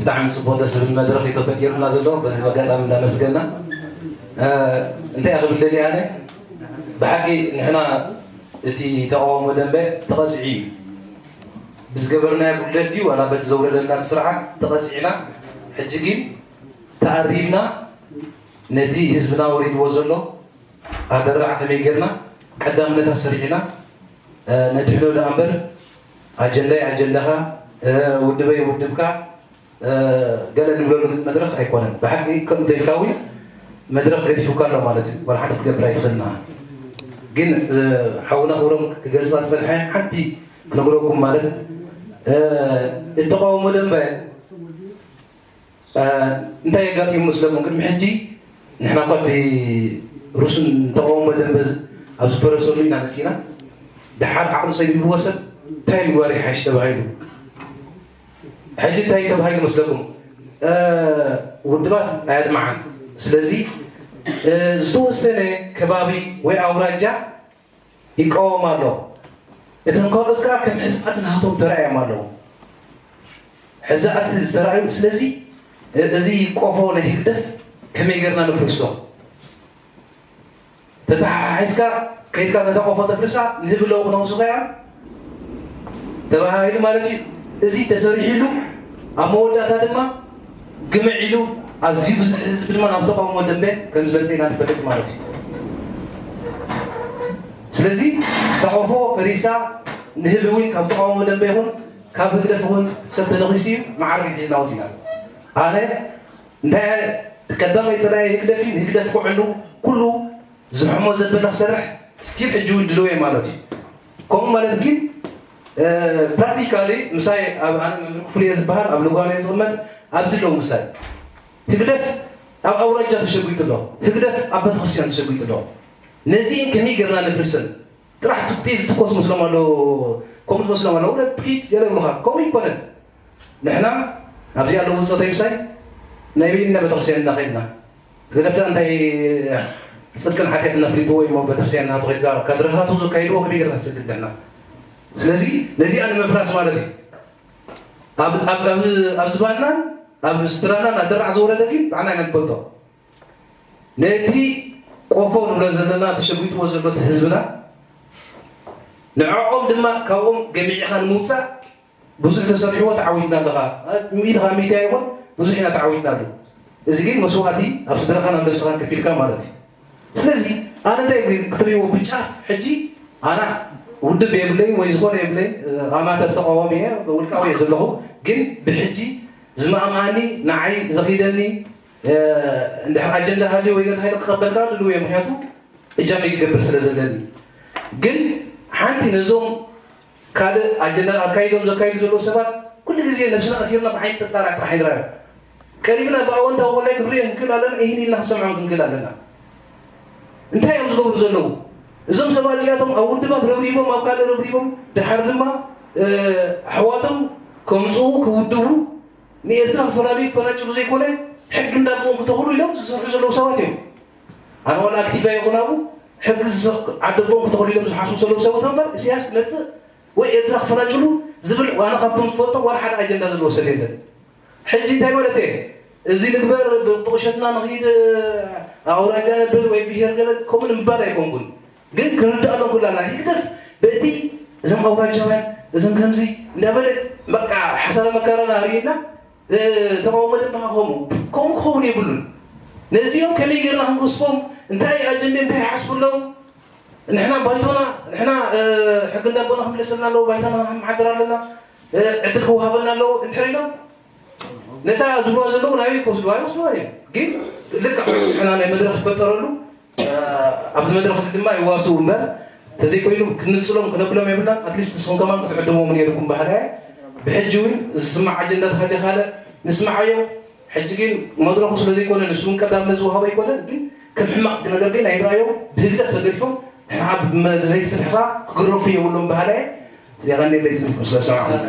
ብጣዕሚ ጽቡቕ ደስ ዝብል መድረኽ እዩ ተፈጢሩና ዘሎ። በዚ ኣጋጣሚ እንዳመስገና፣ እ፣ እንታይ እያ ክብል ደልየ ኣነ፣ ብሓቂ ንሕና እቲ ተቃውሞ ደንበ ተቐጺዑ እዩ። ብዝገበርናዮ ጉድለት ድዩ ዋላ በቲ ዘውረደልና ስርዓት ተቐጺዕና፣ ሕጂ ግን ተኣሪምና ነቲ ህዝብና ወሪድዎ ዘሎ ኣደራዕ ከመይ ጌርና ቀዳምነት ኣሰሪዕና፣ እ፣ ነድሕኖ ደኣ እምበር ኣጀንዳይ ኣጀንዳኻ፣ እ፣ ውድበይ ውድብካ፣ እ፣ ገለ ንብለሉ መድረኽ ኣይኮነን። ብሓቂ ከምኡ ተኢልካ እውን መድረኽ ገዲፉካ ኣሎ ማለት እዩ። ዋላ ሓንቲ ክትገብር ኣይትኽእልን ኢኻ። ግን፣ እ፣ ሓውና ክብሮም ክገልጻ ዝጸንሐ ሓንቲ ክነግረኩም ማለት፣ እ፣ እተቃውሞ ደንበ እ፣ እንታይ የጋጢሙ መስለኩም? ቅድሚ ሕጂ ንሕና እኳ እቲ ርሱን ተቃውሞ ደንበ ዝ-፣ ኣብ ዝፈረሰሉ ኢና መጺና። ደሓር ዓቕሉ ጸቢብዎ ሰብ እንታይ ምግባር ይሓይሽ ተባሂሉ። ሕጂ እንታይ ተባሂሉ መስለኩም? እ፣ ውድባት ኣየድምዓን። ስለዚ፣ እ፣ ዝተወሰነ ከባቢ ወይ ኣውራጃ ይቃወም ኣሎ። እቶም ካልኦት ከኣ ከም ሕዛእቲ ናቶም ተራእዮም ኣለዉ። ሕዛእቲ ዝተራእዩ፣ ስለዚ እዚ ቆፎ ናይ ህግደፍ ከመይ ጌርና ነፍርሶ? ተተሓሒዝካ ከይድካ ነታ ቆፎ ተፍርሳ ንህቢ ኣለዉ ክነውስኻ እያ ተባሂሉ ማለት እዩ። እዚ ተሰሪሕሉ ኣብ መወዳእታ ድማ ግምዕ ኢሉ ኣዝዩ ብዙሕ ህዝቢ ድማ ናብ ተቃውሞ ደንበ ከም ዝመፀ ኢና ንፈልጥ ማለት እዩ። ስለዚ ተቆፎ ሪሳ ንህቢ እውን ካብ ተቃውሞ ደንበ ይኹን ካብ ህግደፍ እውን ሰብ ተነኺሱ እዩ ማዕርግ ሒዝና ወፂና። ኣነ እንታይ ቀዳማይ ፀላኢ ህግደፍ እዩ፣ ንህግደፍ ክዕኑ ኩሉ ዝሕሞ ዘበለ ክሰርሕ ስቲል ሕጂ እውን ድልው እየ ማለት እዩ። ከምኡ ማለት ግን ፕራክቲካሊ ምሳይ ኣብ ኣነ መምህር ክፍሉ እየ ዝበሃል ኣብ ልጓኖ እየ ዝቕመጥ ኣብዚ ኣለዉ ምሳይ ህግደፍ ኣብ ኣውራጃ ተሸጒጡ ኣሎ። ህግደፍ ኣብ ቤተክርስትያን ተሸጒጡ ኣሎ። ነዚእን ከመይ ጌርና ነፍርሰን ጥራሕ ቱቲ ዝትኮስ መስሎም ኣሎ። ከምኡ ትመስሎም ኣሎ። ውረድ ትኪድ ገለ ይብሉኻ። ከምኡ ይኮነን። ንሕና ኣብዚ ኣለዉ ብጾተይ ምሳይ ናይ በይንና ቤተክርስትያን ኢና ከይድና ህግደፍ እንታይ ጽድቅን ሓጢኣትን ኣፍሊጥዎ እሞ ቤተክርስትያን ናቱ ከይድካ ካድረታቱ ዘካይድዎ ከመይ ጌርና ትሰግድ ንሕና? ስለዚ ነዚኣ ንምፍራስ ማለት እዩ። ኣብ ኣብ ኣብ ኣብ ዝባንናን ኣብ ስድራናን ኣደራዕ ዝወረደ ግን ብዓና ኢና ንፈልጦ። ነቲ ቆፎ ንብሎ ዘለና ተሸጒጥዎ ዘሎ እቲ ህዝብና ንዕኦም ድማ ካብኦም ገሚዕኻ ንምውፃእ ብዙሕ ተሰሪሕዎ ተዓዊትና ኣለኻ። ሚእቲ ካብ ሚእቲ ኣይኮን ብዙሕ ኢና ተዓዊትና ኣሎ። እዚ ግን መስዋእቲ ኣብ ስድራኻን ኣብ ነብስኻን ከፊልካ ማለት እዩ። ስለዚ ኣነ እንታይ ክትርእይዎ ብጫፍ ሕጂ ኣና ውድብ የብለይን ወይ ዝኾነ የብለይን ኣማተር ተቃዋሚ እየ ውልቃዊ እየ ዘለኹ። ግን ብሕጂ ዝማእማኒ ንዓይ ዘኺደኒ እንድሕር ኣጀንዳ ሃልዩ ወይ ገለ ሃይለ ክቐበልካ ድልው እየ። ምክንያቱ እጃመይ ክገብር ስለ ዘለኒ። ግን ሓንቲ ነዞም ካልእ ኣጀንዳ ኣካይዶም ዘካይዱ ዘለዉ ሰባት ኩሉ ግዜ ነብስና ኣሲርና ብዓይኒ ጥርጣረ ጥራሕ ይንራዮ። ቀሪብና ብኣወንታዊ ወላይ ክንሪኦ ክንክእል ኣለና፣ ይህን ኢልና ክንሰምዖም ክንክእል ኣለና። እንታይ እዮም ዝገብሩ ዘለዉ? እዞም ሰባት እዚኣቶም ኣብ ውድባት ረብሪቦም ኣብ ካልእ ረብሪቦም ድሓር ድማ ኣሕዋቶም ከምፅኡ ክውድቡ ንኤርትራ ክፈላልዩ ክፈናጭሉ ዘይኮነ ሕጊ እንዳቦም ክተኽሉ ኢሎም ዝሰርሑ ዘለዉ ሰባት እዮም። ኣነ ዋላ ኣክቲቭ ኣይኹን ኣብኡ ሕጊ ዓደቦም ክተኽሉ ኢሎም ዝሓስቡ ዘለዉ ሰባት እምበር እስያስ ክመፅእ ወይ ኤርትራ ክፈናጭሉ ዝብል ዋና ካብቶም ዝፈልጦ ዋላ ሓደ ኣጀንዳ ዘለዎ ሰብ የለን። ሕጂ እንታይ ማለት እየ? እዚ ንግበር ብቁሸትና ንኽይድ ኣውራጃ ነብል ወይ ብሄር ገለ ከምኡ ንምባል ኣይኮንኩን። ግን ክንርዳእ ኣለኩላና ህግደፍ በቲ እዞም ኣውራጃውያን እዞም ከምዚ እንዳበለ በቃ ሓሳብ መከራና ርኢና ተቃውሞ ድማ ከምኡ ከምኡ ክኸውን የብሉን። ነዚኦም ከመይ ጌርና ክንክስቦም እንታይ ኣጀንዳ እንታይ ይሓስቡ ኣለዉ? ንሕና ባይቶና ንሕና ሕጊ እንዳቦና ክምለሰልና ኣለዎ ባይታና ክንሓድር ኣለና ዕድል ክወሃበና ኣለዎ እንድሕር ኢሎም ነታ ዝብልዋ ዘለዉ ናበይ ክወስድዋ ይወስድዋ እዮም። ግን ልክዕ ንሕና ናይ መድረኽ ዝፈጠረሉ ኣብዚ መድረኽ እዚ ድማ ይዋስኡ እምበር ተዘይኮይኑ ክንንፅሎም ክነብሎም የብልናን። ኣትሊስት ንስኹም ከማን ክትዕድምዎም ነይርኩም ባህላ እየ። ብሕጂ እውን ዝስማዕ ኣጀንዳ ተሃልዩ ካልእ ንስማዓዮ። ሕጂ ግን መድረኹ ስለ ዘይኮነ ንሱ እውን ቀዳምነት ዝወሃቦ ኣይኮነን። ግን ከም ሕማቕ ነገር ግን ኣይረኣዮም። ብህግደፍ ተገዲፎም ንሓ ብመድረይ ፍትሕኻ ክግረፉ የብሎም ባህላ እየ። የቐንየለይ ዝብል ስለ ሰማዕኹም